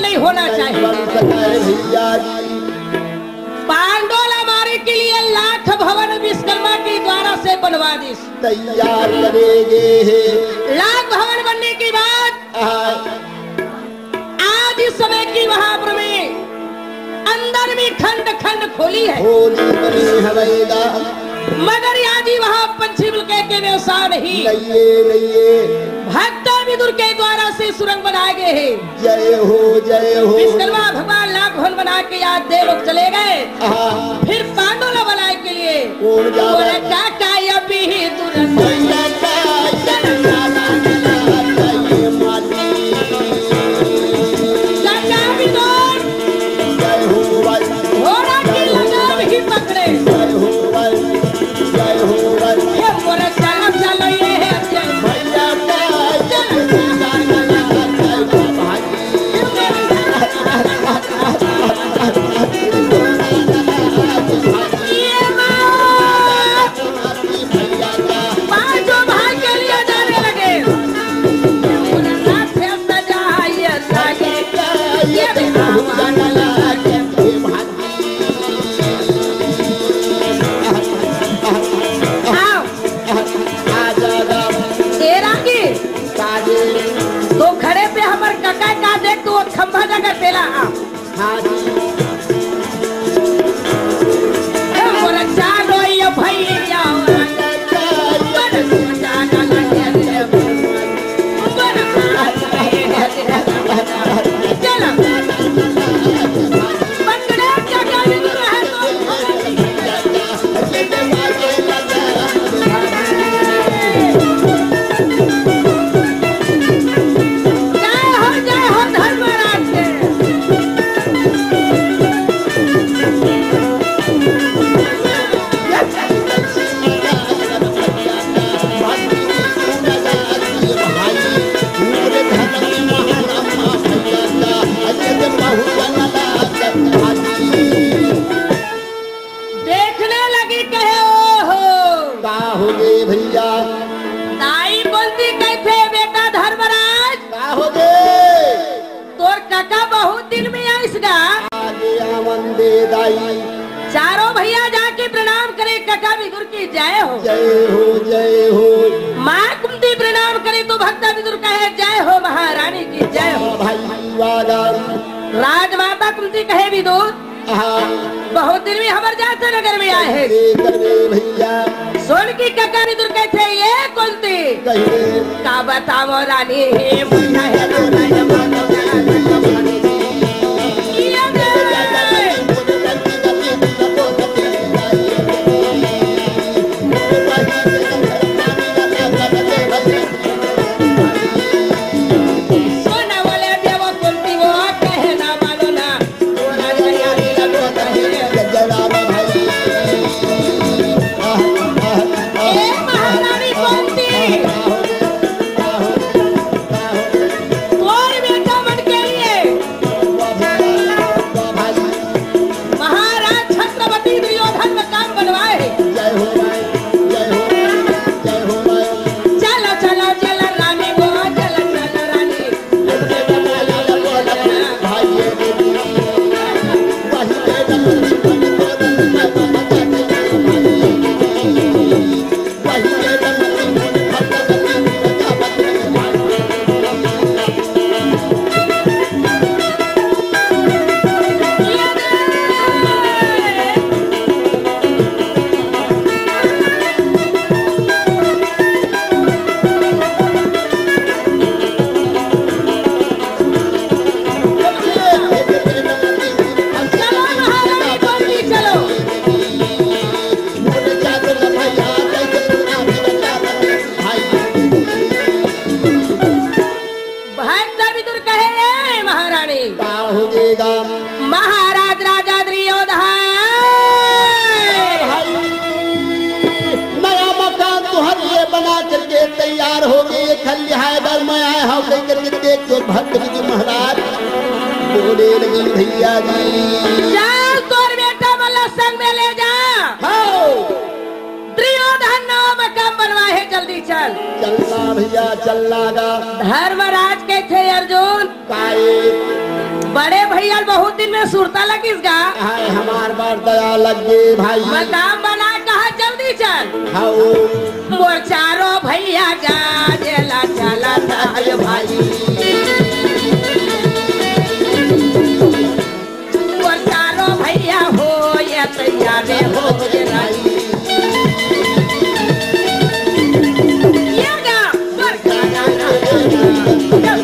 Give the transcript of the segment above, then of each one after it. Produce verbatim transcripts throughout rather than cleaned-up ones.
नहीं होना चाहिए। बन सके भैया जी। पांडव ला मारे के लिए लाख भवन विश्वकर्मा के द्वारा से बनवा दिस। तैयार करेगे हे। लाख भवन बनने के बाद हाँ। आज इस समय की महापुर में अंदर में खंड खंड खोली है। खोली बनी हवेगा। मगर आज ही वहाँ पंछी बिल के, के व्यवसाय नहीं। नहीं है, नहीं है। भक्त विदुर के द्वारा से सुरंग बनाए गए हैं। जय हो, जय हो। विश्वकर्मा भगवान लाख भवन बना के आज देवलोक चले गए। हाँ। फिर पांडव ला बनाए के लिए कौन जावे? बोले, "काका, ये भी तुरंत।" काका भी तो घोड़ा की लगाम ही पकड़े। ये बोले, "चलो, चलो, ये है, चलो।" ये माँ। पांचों भाई के लिए जाने लगे। रथ सजाए लगे। ये भी आओ। ए रागी, तो खड़े पे हमर कका का देख, तो वो खंभा जगह पेला। हाँ जी। ए मोर चारो ये भैया, चलो। पकड़े क्या क्या भी तो है तो। जय हो, जय हो धर्मराज के। देखने लगी कहे, "ओ हो।" का हो गे भैया? दाई कुंती कहिथे, "बेटा धर्मराज, का हो गे? तोर कका बहुत दिन में आइस गा।" आगे आवन दे दाई। चारों भैया जाके प्रणाम करे, कका विदुर की जय हो। जय हो, जय हो। माँ कुंती प्रणाम करे तो भक्ता विदुर कहे, "जय हो महारानी की जय हो।" वाह भाई, वाह राम। राजमाता कुंती कहे, "विदुर, हाँ। बहुत दिन में हमर जांजगीर नगर में आए हे।" ए करे भैया। सुन की कका विदुर कहिथे, "ये कुंती।" कहिथे। "का बतावंव रानी, हे भैया, हे राजा, ये दे।" सोना वाले देव कुंती वो कहे ना मानो ना। ए महारानी कुंती, तोर बेटा मन के लिए महाराज छत्रपति दुर्योधन मकान बनवाए। जय हो माई, जय हो माई, जय हो माई। चलो, चलो, चलो रानी वो, चलो, चलो रानी। चलो महारानी बन गई, चलो। भक्त विदुर कहे, "ए महारानी।" का हो गे गा? महाराज राजा दुर्योधन। भाई, नया मकान तुहर लिए बना करके तैयार हो गे, खल लिहाय बर मैं आए हंव, लेकर के देख के भक्त विदुर महाराज बोले लगिन, "भैया जी।" चल, तोर बेटा मन ला संग में ले जा। हाँ। दुर्योधन नवा मकान बनवाए हे, जल्दी चल। चलना भैया, चलना गा। धर्मराज कहिथे, "अर्जुन, काहे?" बड़े भैया ल बहुत दिन में सुरता लगिस गा। हाय, हमार बर दया लग गे भाई। मकाम बना कहा जल्दी चल। हाओ। मोर चारों भैया गाजे ला चलत हे भाई। मोर चारों भैया हो ये तैयार हो गे राजी। ये गा, मोर चारों भैया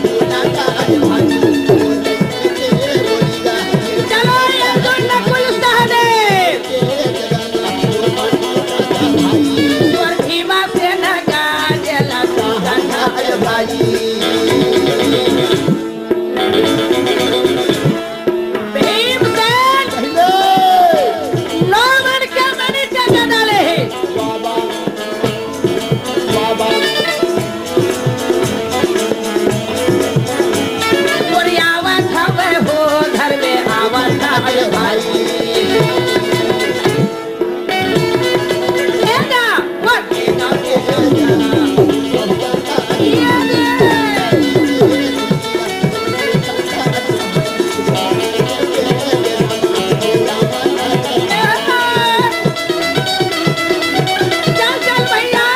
चलो, ये तो नकुल सहदेव। और भीमा से न गाजेला तू गाना भाई। भीमसेन पहले। नौ मन के मणि चंगा डाले हे। बाबा, बाबा। गोरियावा खावे हो, घर में आवा खावे भाई। ए ना, बोल। ये रे। चल, चल भैया।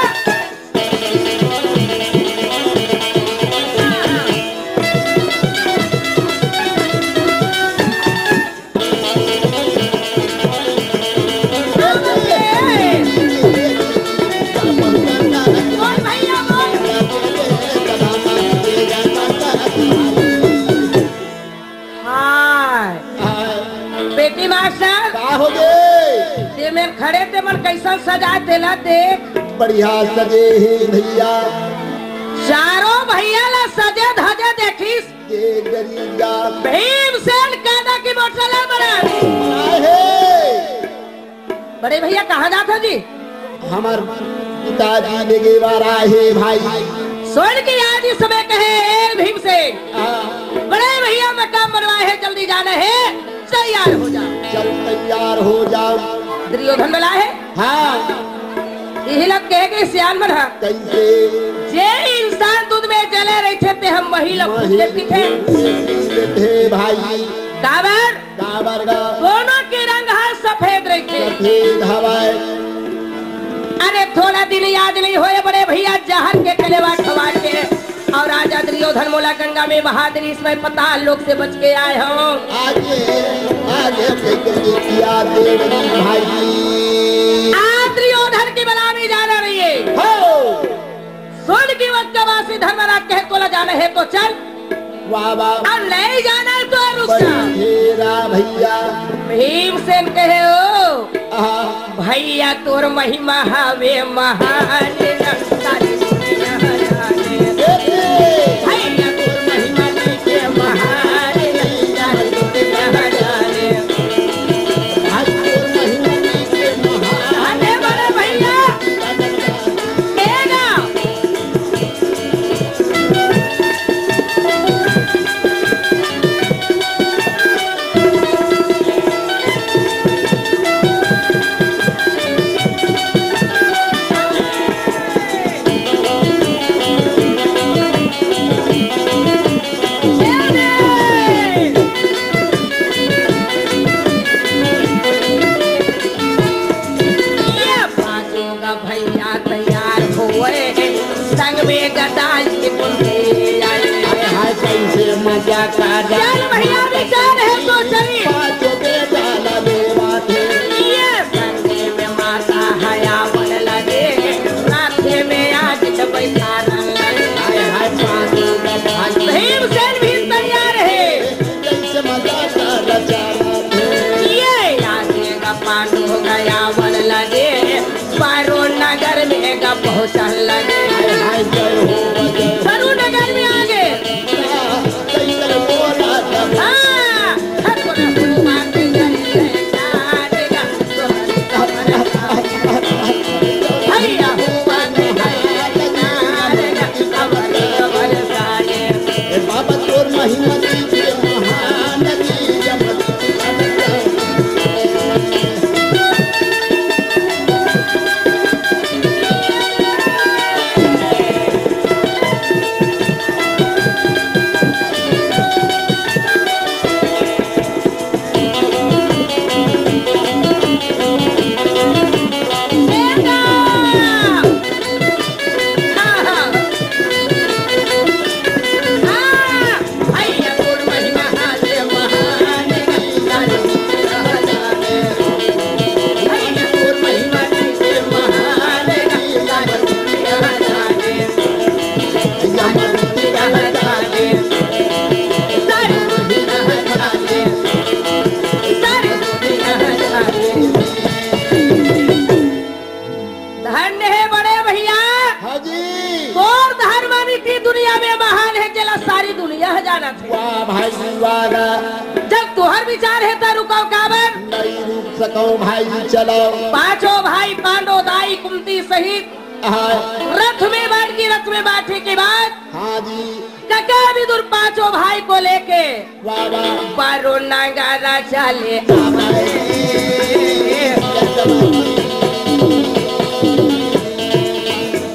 हाय। हाय। बेटी मास्टर। का हो गे? ते मेर खड़े ते मन कैसन सजाए तेला देख। बढ़िया सजे हे भैया। चारों भैया ला सजे धजे देखिस। ये गरीब जात। भीमसेन कादा की बोतल मरा। आहे। बड़े भैया कहाँ जात हो जी? हमर पिताजी लेगे बर आए हे भाई। सुन के आज इस समय कहे, "ए भीमसेन, हाँ। बड़े भैया मकाम बनवाए हे, जल्दी जाना हे, तैयार हो जा।" चल तैयार हो जा। दुर्योधन बोला हे? हाँ। इही ला कहे के सियान मन ह। कैसे? जे इंसान दूध में जले रहिथे, ते हम मही ला फूट के पीथे। हे भाई। काबर? काबर गा? दोनों के रंग ह सफेद रहिथे। सफेद हवय। अरे थोड़ा दिन याद नहीं होए बड़े भैया, जहर के कलेवा खवा के और राजा दुर्योधन मोला गंगा में बहा देरी, इसमें पताल लोक से बच के आए हो। आगे, आगे कह के किया देवरी भाई। आज दुर्योधन की बलामी जाना रहिए। हो। सुन की वक्कवासी धर्मराज कहे तोला जाना हे तो चल। वाह, वाह। और नहीं जाना हे तो रुक जा। बड़ी हेरा भैया। भीमसेन कहे हो। आहा। भैया तोर महिमा हवे महान, सारी दुनिया जाने। भैया तोर महिमा नइखे महान, सारी दुनिया जाने। आज तोर महिमा नइखे महान। अरे बड़े भैया। ए ना। भैया तैयार होए, संग में गदाई कुंती आई। हाय, हाय, कैसे मजा का चल भैया, विचार है तो चली। पाँचों बेटा लगे बाटे। ये संगे में माता हयावन लगे, राधे में आज तो बैठा रंग लगे। हाय, हाय, पाँचों बेटा भीमसेन भी तैयार है। कैसे मजा का रचा बाटे। ये आगे का पांडु गया वन लगे। पारो नगर में गा पहुंचन लगे। हाय, हाय, जय हो, जय हो। वरुण नगर में आ गए। हाँ, सही तरह बोला था। हाँ, हर कोना हुआ के जय जयकार गा। भैया हुआ के जय जयकार गा। अमर अमर गाए। ए बाबा तोर महिमा की महान की जब विचार हे त रुकव काबर? नहीं रुक सकव भाई जी, चलव। पांचों भाई पांडो दाई कुंती सहित हाँ। रथ में बैठ के, रथ में बैठे के बाद हाँ जी। कका विदुर पांचों भाई को लेके वाह, वाह। वरुण नगर चले।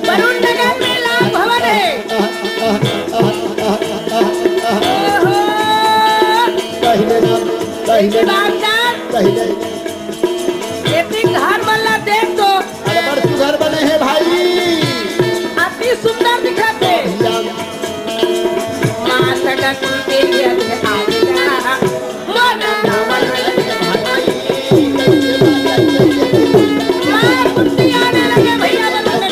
वरुण नगर में लाल भवन है। ओहो। पहले ना, पहले ना, बाजार। पहले। एती घर वाला देख तो। अरे बड़ सुघर बने हे भाई। अति सुंदर दिखत हे। या। माँ सगत के लिए आया। मन नमन। माँ कुंती आने लगे भैया, बता दे।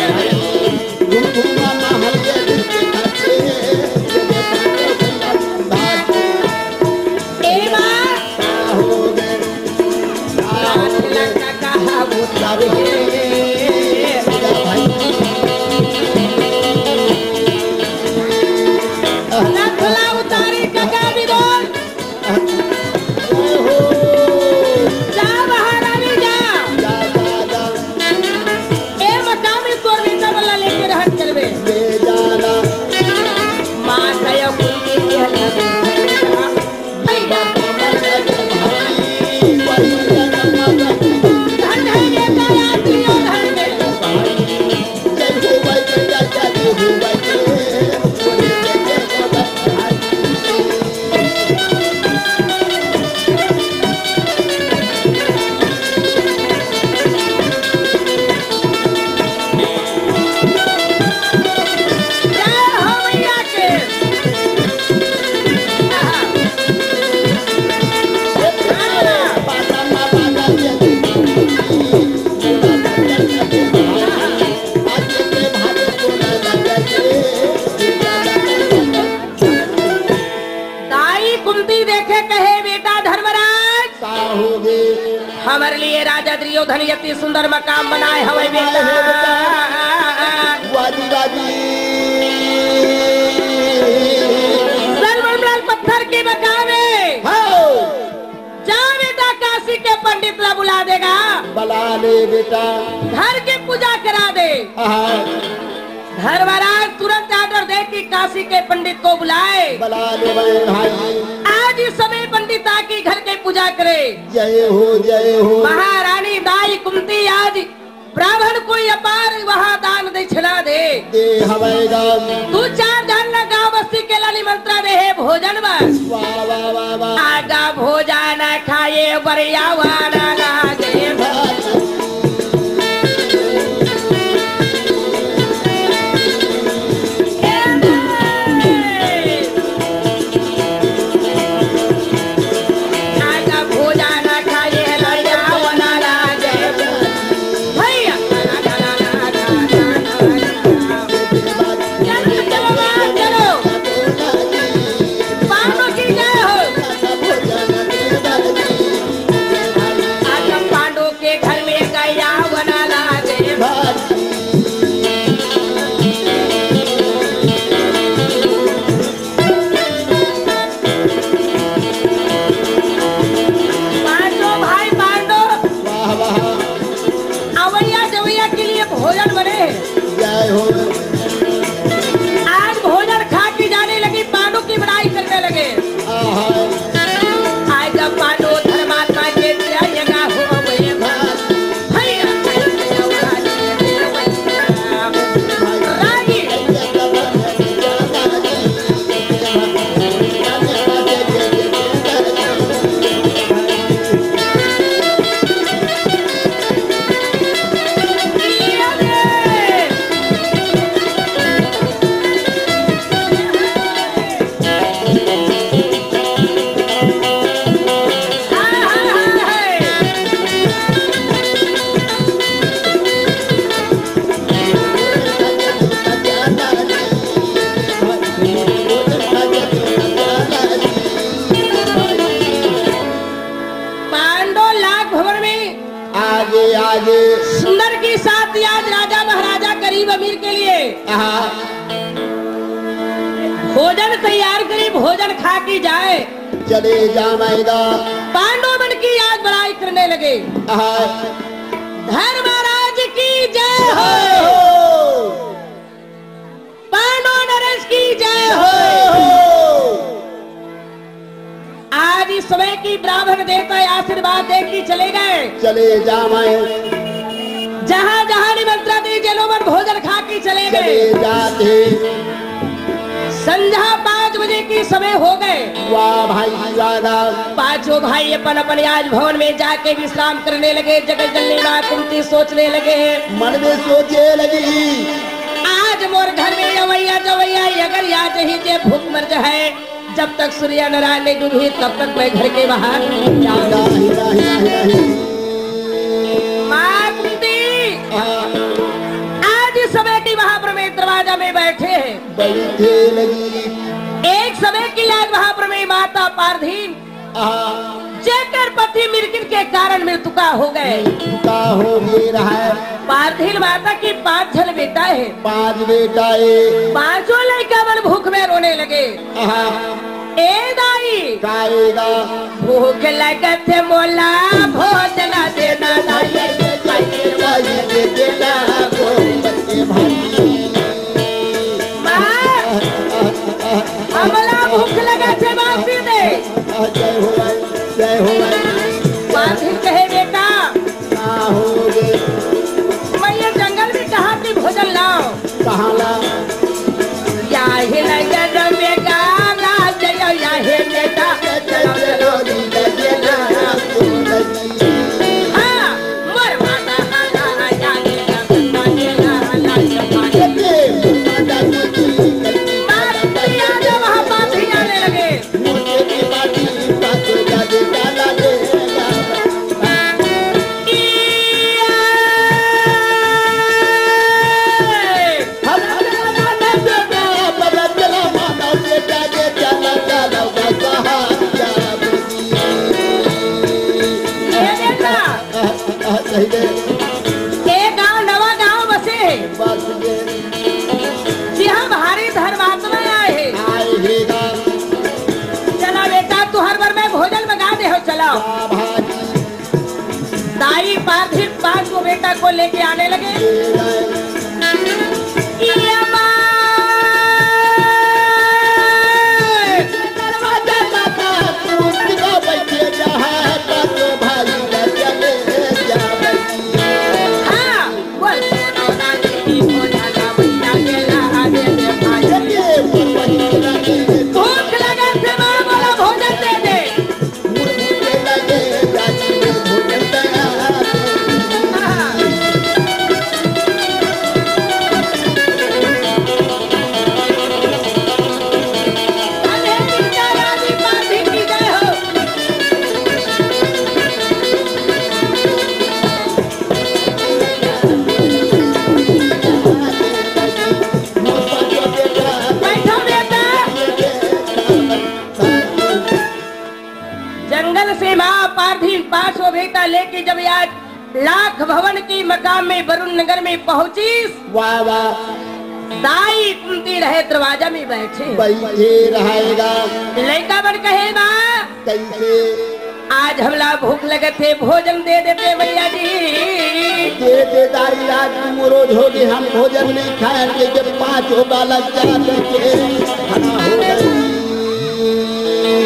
ए माँ। नथला उतारी कका बिदोल। जा महारानी जा। ए मकामी तोर बेटा वाला लेके रहत करबे। माँ दया कुंती के जय हो मैया के। दाई कुंती देखे कहे, बेटा धर्मराज, का होगे? हमर लिए राजा दुर्योधन अति सुंदर मकाम बनाए हवय बेटा। वाजी, वाजी। सरमन लाल पत्थर के मकाम हे। हाँ। जा बेटा, काशी के पंडित ला बुला देगा। बुला ले बेटा। घर के पूजा करा दे। हाँ। धर्मराज तुरंत order दे कि काशी के पंडित को बुलाए। बुला ले बड़े भाई। आज ही समय पंडित आके घर के पूजा करे। जय हो, जय हो। महारानी दाई कुंती आज ब्राह्मण को अपार वहाँ दान दक्षिणा दे। दे हवय दान। दू चार झन ला गाँव बस्ती के ला निमंत्रण दे हे भोजन बर। वाह, वाह, वाह, वाह। आगा भोजन खाए बर आवा ना लागे। के घर में गया बना लागे। पांडो भाई पांडो। वाह, वाह। अवैया जवैया के लिए भोजन बने। जय हो। आज भोजन खा के जाने लगी, पांडो की बड़ाई करने लगे। आहा। आज जब पांडो धर्मात्मा के जय गा हो गए। भैया, रागी। पांडो लाग भवन में आगे, आगे। सुंदर के साथ आज राजा महाराजा गरीब अमीर के लिए आहा। भोजन तैयार करी, भोजन खा के जाए। चले जावैगा। पांडव मन की आज बड़ाई करने लगे। आहा। धर्मराज की जय हो। पांडव नरेश की जय हो। आज इस समय की ब्राह्मण देवता आशीर्वाद दे के चले गए। चले जावे। जहाँ जहाँ निमंत्रण दी, जेलो मन भोजन खा के चले गए। चले जाते। संझा पाँच बजे की समय हो गए। वाह भाई, वाह, वाह। पांचों भाई अपन अपन राजभवन में जाके विश्राम करने लगे। जगत जननी माँ कुंती सोचने लगे। मन में सोचे लगी। आज मोर घर में अवैया जवैया अगर या जही जे भूख मर जाए, जब तक सूर्य नारायण नहीं डूबी, तब तक मैं घर के बाहर नहीं जाऊँ। नहीं, नहीं, नहीं, नहीं। माँ कुंती, हाँ। आज इस समय की महाप्रमेय दरवाजा में बैठे हैं। बैठे लगी। एक समय की आज महाप्रमेय माता पारधीन, हाँ। जेकर पति मृगन के कारण मृतुका हो गए। मृतुका हो गए रहा है। पारधीन माता की पांच झन बेटा है। पांच बेटा है। पांचों लइका मन भूख में रोने लगे। हाँ। ए दाई। का ए दा? भूख लगत है मोला, भोजन देना दाई। दाई दे देना भोजन के भाई। माँ, हमला भूख लगत है, बासी दे। जय हो भाई, जय हो भाई। बासी कहे बेटा, का हो गे? मैं ये जंगल में कहाँ की भोजन लाओ? कहाँ ला? याही नगर में गाला जयो, याही बेटा। चलो, चलो, चलो, चलो। हाँ, मोर माता, माता, याही नगर में गाला जयो। बात नहीं आ रहा, वहाँ बात ही आने लगे। ये देखा, एक गांव नवा गांव बसे हे। बस ये। जी हाँ, भारी धर्मात्मा आए हे। आए हे गा। चला बेटा, तुहर बर मैं भोजन मंगा दे हो, चला। वाह भाई। दाई पारधीन पांच गो बेटा को लेके आने लगे। ये माँ। दरवाजा माता, तू किलो बैठे जा, पांचों भाई चले जा। हाँ। भूख लगत हे माँ, मोला भोजन दे दे। बैठो बेटा। जंगल से माँ पारधीन पांचों बेटा लेके जब आज लाख भवन की मकाम में वरुण नगर में पहुंची, वाह, वाह। दाई कुंती रहे दरवाजा में बैठे। बैठे रहेगा। लइका मन कहे, माँ, कैसे? आज हमला भूख लगत हे, भोजन दे देते भैया जी। दे दे दाई, आज मोरो झोली हम भोजन नहीं खाएंगे, जब पांचों बालक जात के खड़ा हो गए।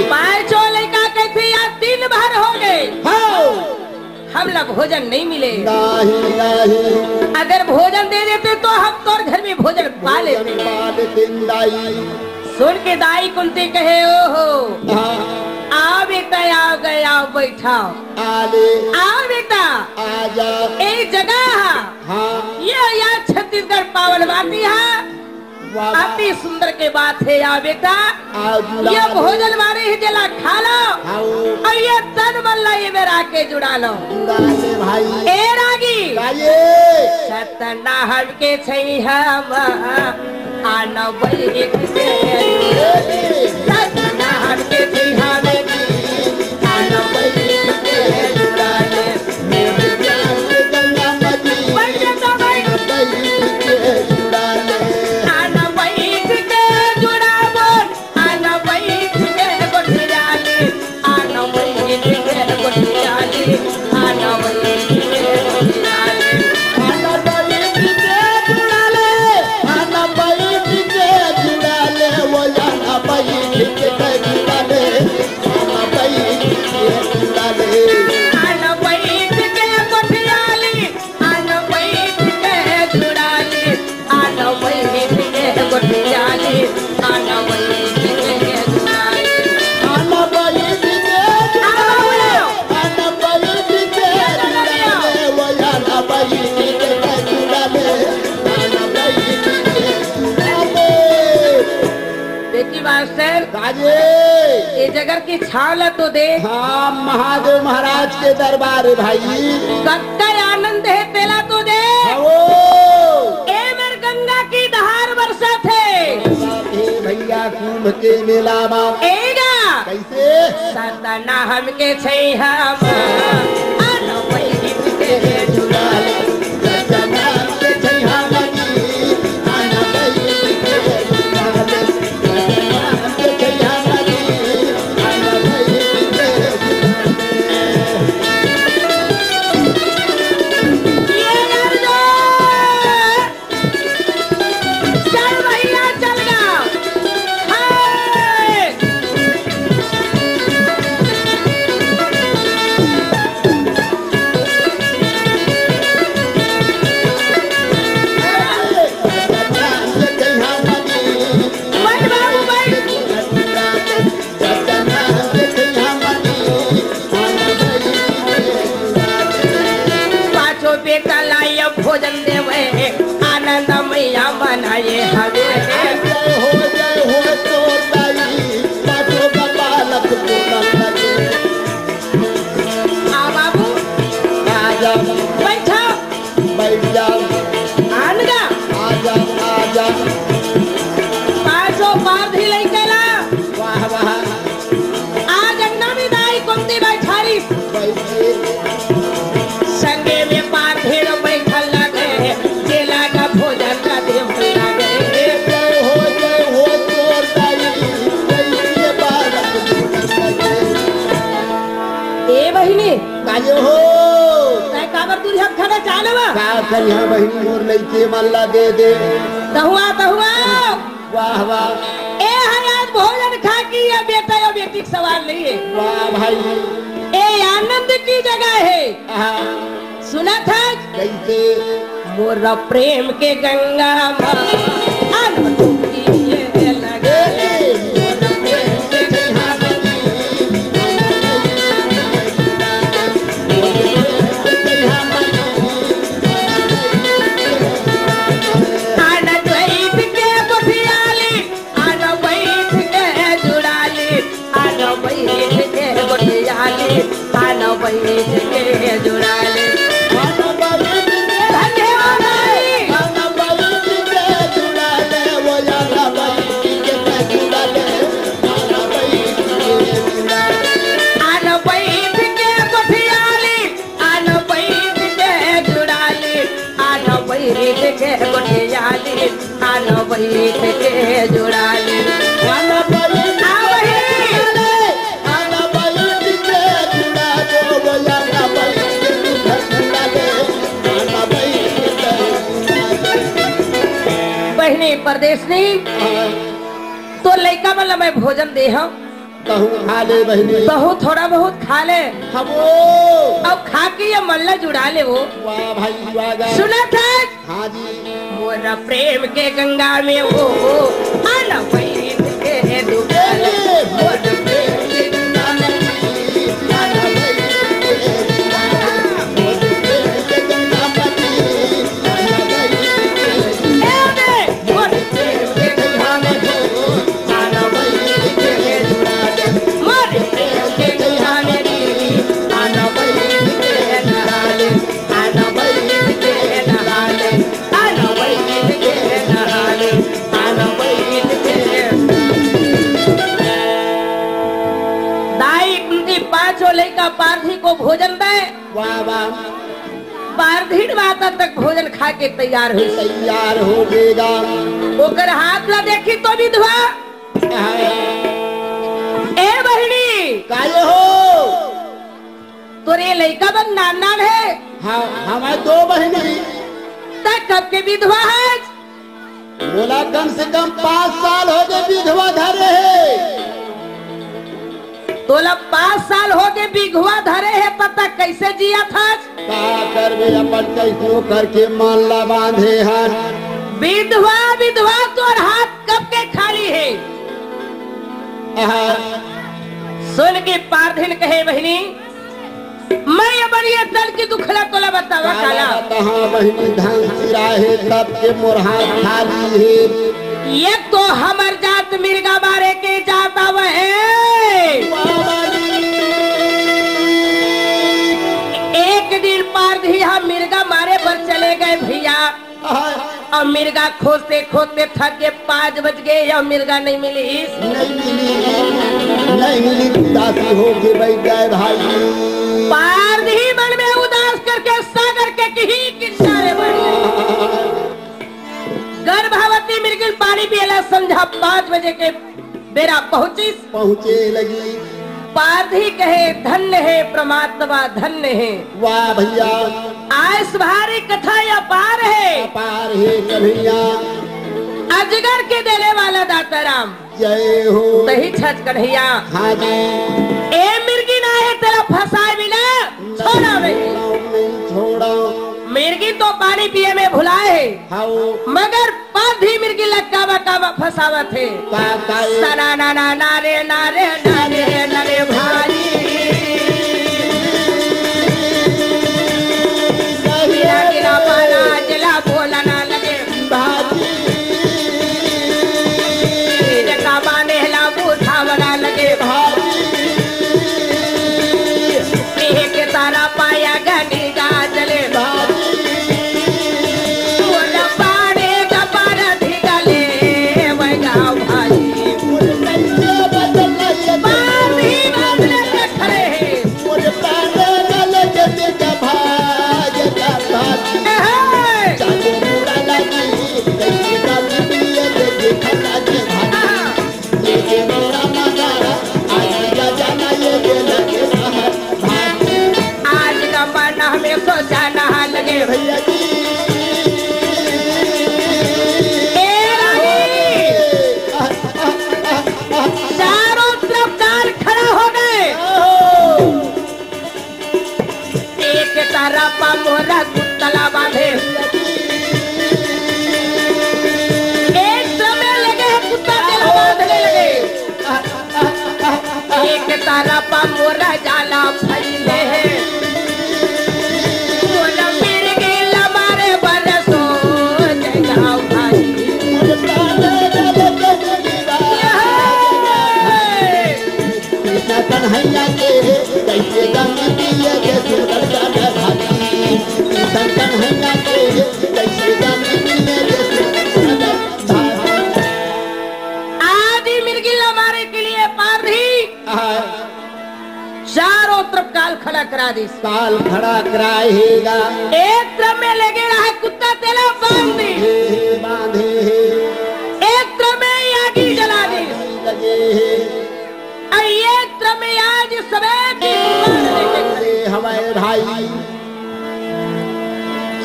पांचों लइका कहते, यार दिन भर हो गए। हाँ। हमला भोजन नहीं मिले। नहीं, नहीं। अगर भोजन दे देते तो हम तोर घर में भोजन पा लेते। पा लेते दाई। सुन के दाई कुंती कहे, "ओहो, हाँ। आओ बेटा, आओ गए, आओ बैठाओ। आ ले। आओ बेटा, आ जा। एक जगह हा। हाँ। ये यार छत्तीसगढ़ पावन माटी हा।" वाह, वाह। अति सुंदर के बात हे, आओ बेटा। आओ, जुड़ा ये ले। भोजन मारे हे, जेला खा लो। आओ। अउ ये तन मन ला ये मेर आके जुड़ा लो। जुड़ा ले भाई। ए रागी। गाइए। सतनाहन के छैहा म आन बैठ के। सतनाहन के छैहा म आन बैठ के जुड़ा ले। जगर के छाव ला तो दे। हाँ, महादेव महाराज के दरबार हे भाई। कतका आनंद हे तेला तो दे। हाँ वो। ए मेर गंगा की धार बरसत हे। बरसत हे भैया कुंभ के मेला मा। ए गा। कैसे? सतना हमके छैहा मा, अन बैठ के झुला ले। चल भैया, चल गा। हाय। बैठ बाबू, बैठ। पाँचों बेटा ला अब भोजन देवे, आनंद मैया मनाए हवे। जय हो, जय हो तोर दाई, पाँचों का बालक बोलन लगे। आ बाबू, आजा। बैठा। बैठ जा। आन गा। आजा, आजा। पाँचों पारधी लइका ला। वाह, वाह। आज अंगना में दाई कुंती बैठारी। बैठे। संगे में पारधी बैठल लगे, जेला का भोजन का देव लगे। जय हो, जय हो तोर दाई, जय बालक बोलन लगे। ए बहिनी, कायो हो। तै काबर दूरिहा खड़े, चाले वा। का करिहा बहिनी, मोर लइके मन ला दे दे। तहुआ, तहुआ। वाह, वाह। ए हर आज भोजन खा के ये बेटा या बेटी के सवाल नहीं हे। वाह भाई। ए आनंद की जगह हे। हाँ। सुनत हस? कैसे? मोर प्रेम के गंगा मा आनंद की ये लगे। आन बैठ के गोठियाली, आन बैठ के जुड़ाली, आन बैठ के गोठियाली, आन बैठ के जुड़ाली। धन्यवाद भाई। आन बैठ के गोठियाली, आन बैठ के जुड़ाली, आन बैठ के गोठियाली, आन बैठ के जुड़ाली। आन बैठ के आ वही। जुड़ाली, आन बैठ के जुड़ाली, आन बैठ के जुड़ाली, आन बैठ के जुड़ाली। बहिनी परदेसनी, हाँ। तो लइका मन ला मैं भोजन दे हंव। तहूँ खा ले बहिनी। तहूँ थोड़ा बहुत खा ले। हमो। अउ खा के ये मन ला जुड़ा ले वो। वाह भाई, वाह गा। सुनत हस? हाँ जी। मोर प्रेम के गंगा में वो, आन बैठ के डुबा ले। मोर प्रेम के गंगा में, आन बैठ के डुबा ले। मोर प्रेम के गंगा में, आन बैठ के डुबा ले। ए बे, मोर प्रेम के गंगा में वो, दाई कुंती पांचों लइका पारधी को भोजन दे। वाह, वाह। पारधीन माता तक भोजन खा के तैयार होइस। तैयार हो गेगा। ओकर हाथ ला देखिस तो विधवा। ए बहिनी। काय हो? तोर ये लइका मन नान नान हे। हाँ, हमर दो बहिनी। तैं कब के विधवा हस? मोला कम से कम पाँच साल हो गे विधवा धरे हे। तोला पाँच साल हो गे विधवा धरे हे, त तैं कइसे जियत हस? का करबे, अपन कइसनो करके मन ला बांधे हन। विधवा, विधवा तोर हाथ कब के खाली हे? आहा। सुन के पारधीन कहे, बहिनी, मैं अपन ये तन के दुख ला तोला बतावा काला। काला। कहाँ बहिनी धन सिराहे तब के मोर हाथ खाली हे। ये तो हमर जात मिर्गा मारे के जात आवहे। मिर्गा मारे बर चले गए भैया। हाँ। अउ मिर्गा खोजते खोजते थक गे, पाँच बज गे, अउ मिर्गा नइ मिलिस। नइ मिलिस, नइ मिलिस, उदासी होके बइठ गए भाई। पारधी मन में उदास करके सागर के किही किनारे बइठ गे। गर्भवती मिर्गिन पानी पिए ला संझा पाँच बजे के बेरा पहुंचिस। पहुंचे लगी। पारधी कहे, "धन्य हे परमात्मा, धन्य हे।" वाह भैया। आइस भारी कथा अपार हे। अपार हे कन्हैया। अजगर के देले वाला दाता राम। जय हो। तही छच कन्हैया। हाँ जी। ए मिर्गिन आहे तेला फंसाए बिना छोड़ा नहीं। नहीं छोड़ा। मिर्गिन तो पानी पिए में भुलाए हे। हाँ। मगर पारधी मिर्गी ला कामा कामा फंसावत हे। का, का ए? सना ना ना ना रे, ना रे, ना रे, ना रे भाई। नहीं रे। गिरा गिरा पाना जला बोला ना लगे। भाई। तेरे का बाने ला बुझावना लगे। भाई। एक तारा पाया गनी गाजले। भाई। मोर पाड़े गबर धिगले वैगा भाई। मोर कैसे बदल ये बात ही बदले के खड़े हैं। मोर पाड़े गल जते भाई का भाई। ए हे। चालू मुड़ा लगी, कैसे का पिए के देखा के भाई। हाँ। आज का पाना हमें सोचा ना लगे। भैया जी। ए रानी। चारों तरफ काल खड़ा हो गए। एक तरफ मोरा कुत्तला बांधे, एक समय लगे कुत्ता तेला बांधने लगे। एक तरफ मोरा जाला फैले है, मोरा मिर्गी ला मारे बरसो जगा भाई। कृष्ण कन्हैया के कैसे गम दिए के सुंदर का भाई। कृष्ण कन्हैया के कैसे गम दिए के सुंदर का भाई। आज ही मिर्गी ला मारे के लिए पारधी हाँ। चारों तरफ काल खड़ा करा दिस। काल खड़ा कराए हेगा। एक तरफ में लगे रहा कुत्ता तेला बांध दी। हे, हे, बांधे हे। एक तरफ में आगी जला दी। लगे हे। अउ एक तरफ में आज सबे के अरे हमारे भाई।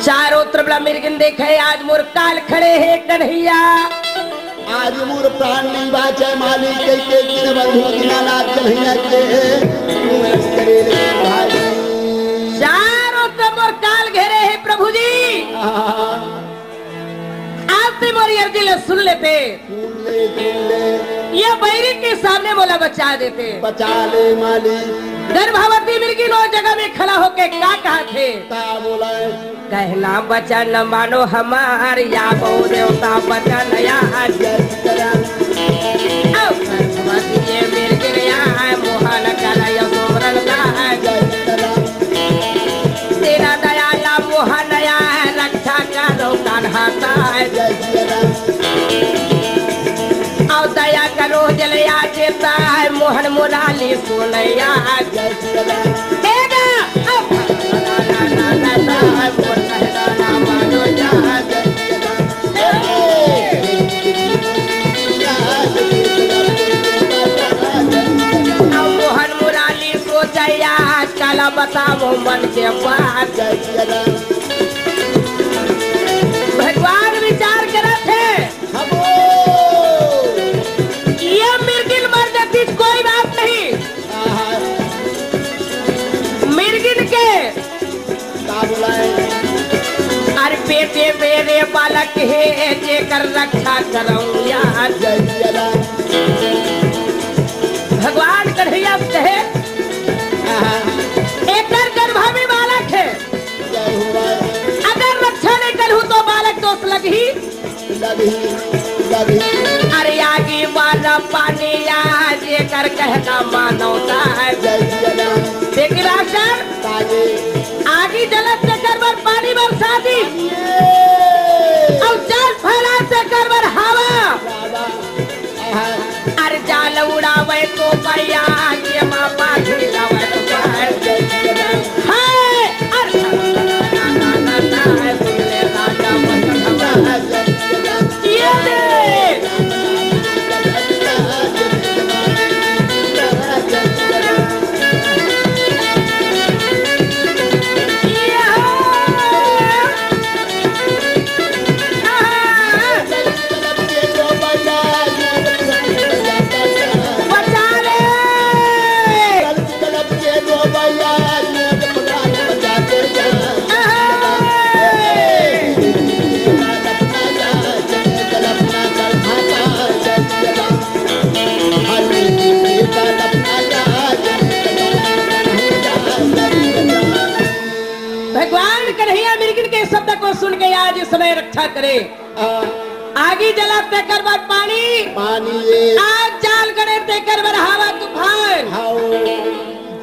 चारों तरफ ला मिर्गिन देखे, आज मोर काल खड़े हे कन्हैया। आज मोर प्राण नहीं बाचे मालिक, कहिके दिन बंधु दीनानाथ कन्हैया के मुंह करे रे भाई। चारों तरफ मोर काल घेरे हे प्रभु जी। आहा। आज ते मोर अर्जी ला सुन लेते। सुन ले, सुन ले। ये बैरी के सामने मोला बचा देते। बचा ले मालिक। गर्भवती मिर्गी नौ जगह में खड़ा होके का कहा थे? का बोला है? कहना बचन मानो हमार, या बहु देवता बचन या जय राम। अब ये मेरे गिरया है, मोहन कर यो सोमरन का है। जय राम। तेरा दयाला मोहन या है, रक्षा करो कान्हा का है। जय राम। और दया करो जलया चेता है, मोहन मुराली सोनैया। जय श्री राम। हे गा। अब मोहन मुराली सोचैया, काला बताओ मन के बात। जय श्री राम। भगवान विचार करत हे। हबो। ये मिर्गिन मर जाती, कोई बात नहीं। आहा। मिर्गिन के का बोला है? अरे पेटे मेरे बालक हे, जेकर रक्षा करऊं यार। जय जय राम। भगवान कन्हैया कहे, आहा। एकर गर्भा में बालक हे। जय हो राम। अगर रक्षा नहीं करूं तो बालक दोष लगही। लगही, लगही। अरे आगी वाला पानी या जेकर कहना मानवता है। जय जय राम। देखी मास्टर, ताजे। आगी जलत तेकर बर पानी बरसा दिस, अउ जाल फैलात तेकर बर हवा। अरे जाल उड़ावे तो बढ़िया, ये मामा झुलावे तो बढ़िया। हाय, अरे ये दे। भगवान कन्हैया मिर्गिन के शब्द को सुन के आज इस समय रक्षा करे। आगी जला तेकर बर पानी, पानी ये। आग जाल गड़े तेकर बर हवा तूफान। हाओ।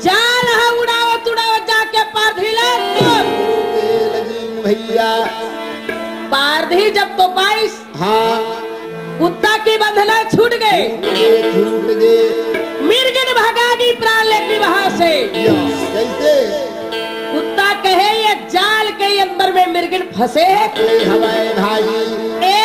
जाल ह उड़ावत उड़ावत जाके पारधी लग। ए लजीम भैया। पारधी जब तो पाइस, हाँ। कुत्ता की बंधना छूट गए। छूट गए, छूट गए। मिर्गिन भगा दी प्राण लेके वहां से। या, कैसे? कुत्ता कहे ये जाल के अंदर में मिर्गिन फंसे है। फंसे हवाए भाई। ए